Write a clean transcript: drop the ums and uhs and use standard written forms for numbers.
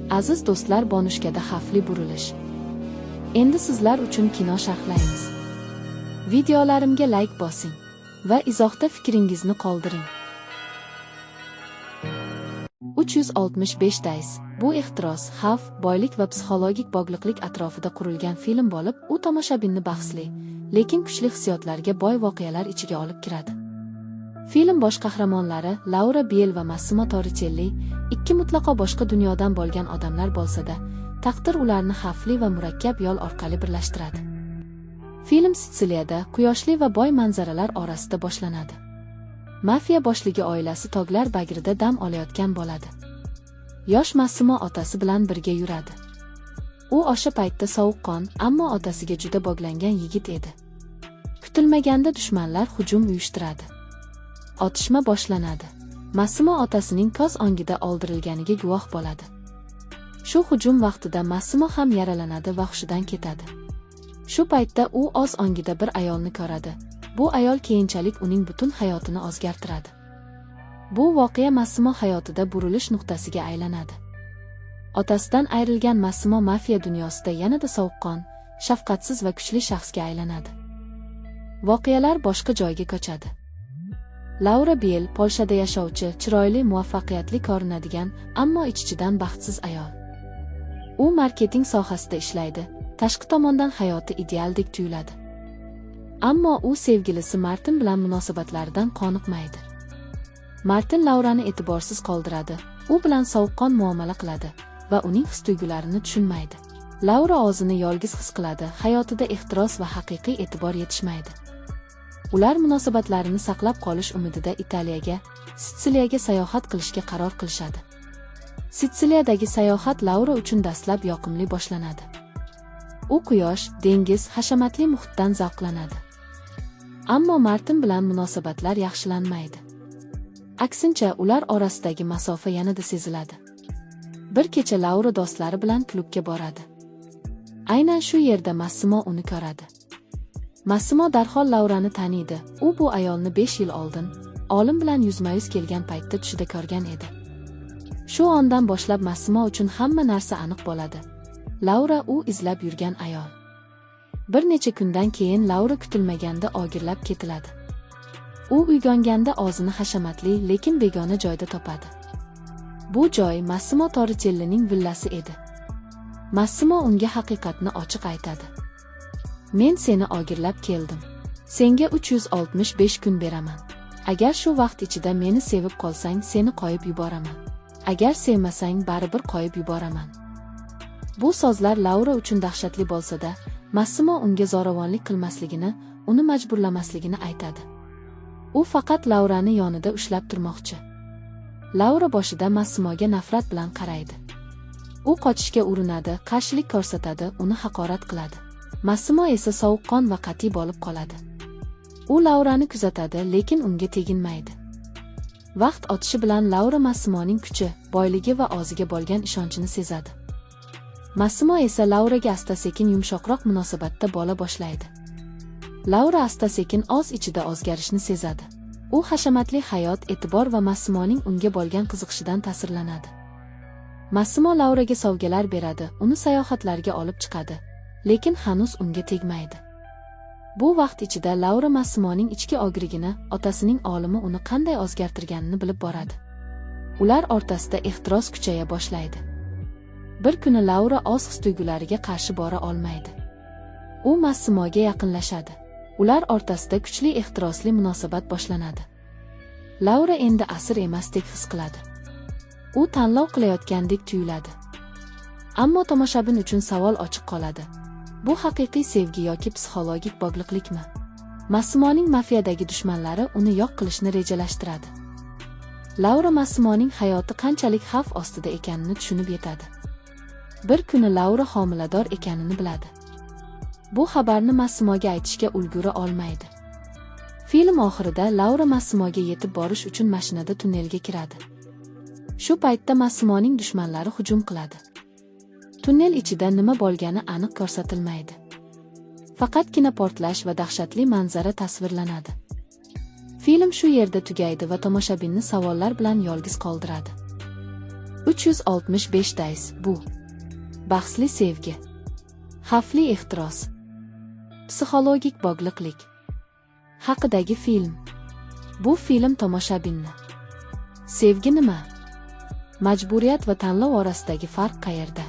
Aziz do'stlar, Bonushkada xavfli burilish. Endi sizlar uchun kino sharhlaymiz. Videolarimga layk bosing va izohda fikringizni qoldiring. 365 Days bu ehtiros, xavf, boylik va psixologik bog'liqlik atrofida qurilgan film bo'lib, u tomoshabinni bahsli, lekin kuchli hissiyotlarga boy voqealar ichiga olib kiradi. Film bosh qahramonlari Laura Biel va Massimo Torricelli ikki mutlaqo boshqa dunyodan bo'lgan odamlar bo'lsa-da, taqdir ularni xavfli va murakkab yo'l orqali birlashtiradi. Film Sitsiliyada quyoshli va boy manzaralar orasida boshlanadi. Mafiya boshligi oilasi tog'lar bagrida dam olayotgan bo'ladi. Yosh Massimo otasi bilan birga yuradi. U o'sha paytda sovuqqon, ammo otasiga juda bog'langan yigit edi. Kutilmaganda dushmanlar hujum uyushtiradi. Otishma boshlanadi. Massimo otasining ko'z o'ngida o'ldirilganiga guvoh bo'ladi. Shu hujum vaqtida Massimo ham yaralanadi va hushidan ketadi. Shu paytda u o'z ongida bir ayolni ko'radi. Bu ayol keyinchalik uning butun hayotini o'zgartiradi. Bu voqea Massimo hayotida burilish nuqtasiga aylanadi. Otasidan ayrilgan Massimo mafiya dunyosida yanada sovuqqon, shafqatsiz va kuchli shaxsga aylanadi. Voqealar boshqa joyga ko'chadi. Laura Biel Polshada yashovchi, chiroyli, muvaffaqiyatli ko'rinadigan, ammo ich-ichidan baxtsiz ayol. U marketing sohasida ishlaydi, tashqi tomondan hayoti idealdek tuyuladi. Ammo u sevgilisi Martin bilan munosabatlaridan qoniqmaydi. Martin Laurani e'tiborsiz qoldiradi, u bilan sovuqqon muomala qiladi va uning his-tuyg'ularini tushunmaydi. Laura o'zini yolg'iz his qiladi, hayotida ehtiros va haqiqiy e'tibor yetishmaydi. Ular munosabatlarini saqlab qolish umidida Italiyaga, Sitsiliyaga sayohat qilishga qaror qilishadi. Sitsiliyadagi sayohat Laura uchun dastlab yoqimli boshlanadi. U quyosh, dengiz, hashamatli muhitdan zavqlanadi. Ammo Martin bilan munosabatlar yaxshilanmaydi. Aksincha, ular orasidagi masofa yanada seziladi. Bir kecha Laura do'stlari bilan klubga boradi. Aynan shu yerda Massimo uni ko'radi. Massimo darhol Laurani taniydi. U bu ayolni 5 yil oldin olim bilan yuzma-yuz kelgan paytda tushida ko'rgan edi. Shu ondan boshlab Massimo uchun hamma narsa aniq bo'ladi. Laura u izlab yurgan ayol. Bir necha kundan keyin Laura kutilmaganda o'g'irlab ketiladi. U uyg'onganda o'zini hashamatli, lekin begona joyda topadi. Bu joy Massimo Torricellining villasi edi. Massimo unga haqiqatni ochiq aytadi. "Men seni o'g'irlab keldim. Senga 365 kun beraman. Agar shu vaqt ichida meni sevib qolsang, seni qo'yib yuboraman. Agar sevmasang, baribir qo'yib yuboraman." Bu so'zlar Laura uchun dahshatli bo'lsa-da, Massimo unga zo'ravonlik qilmasligini, uni majburlamasligini aytadi. U faqat Laurani yonida ushlab turmoqchi. Laura boshida Massimoga nafrat bilan qaraydi. U qochishga urinadi, qarshilik ko'rsatadi, uni haqorat qiladi. Massimo esa sovuqqon va qat'iy bo'lib qoladi. U Laurani kuzatadi, lekin unga teginmaydi. Vaqt o'tishi bilan Laura Massimoning kuchi, boyligi va o'ziga bo'lgan ishonchini sezadi. Massimo esa Lauraga asta-sekin yumshoqroq munosabatda bo'la boshlaydi. Laura asta-sekin o'z ichida o'zgarishni sezadi. U hashamatli hayot, e'tibor va Massimoning unga bo'lgan qiziqishidan ta'sirlanadi. Massimo Lauraga sovg'alar beradi, uni sayohatlarga olib chiqadi, lekin hanuz unga tegmaydi. Bu vaqt ichida Laura Massimoning ichki og'rig'ini, otasining o'limi uni qanday o'zgartirganini bilib boradi. Ular o'rtasida ehtiros kuchaya boshlaydi. Bir kuni Laura o'z his-tuyg'ulariga qarshi bora olmaydi. U Massimoga yaqinlashadi. Ular o'rtasida kuchli ehtirosli munosabat boshlanadi. Laura endi asir emasdek his qiladi. U tanlov qilayotgandek tuyuladi. Ammo tomoshabin uchun savol ochiq qoladi. Bu haqiqiy sevgi yoki psixologik bog'liqlikmi? Massimoning mafiyadagi dushmanlari uni yo'q qilishni rejalashtiradi. Laura Massimoning hayoti qanchalik xavf ostida ekanini tushunib yetadi. Bir kuni Laura homilador ekanini biladi. Bu xabarni Massimoga aytishga ulgura olmaydi. Film oxirida Laura Massimoga yetib borish uchun mashinada tunnelga kiradi. Shu paytda Massimoning dushmanlari hujum qiladi. Tunnel ichida nima bo'lgani aniq ko'rsatilmaydi. Faqatgina portlash va dahshatli manzara tasvirlanadi. Film shu yerda tugaydi va tomoshabinni savollar bilan yolg'iz qoldiradi. 365 Days bu bahsli sevgi, xavfli ehtiros, psixologik bog'liqlik haqidagi film. Bu film tomoshabinni sevgi nima, majburiyat va tanlov orasidagi farq qayerda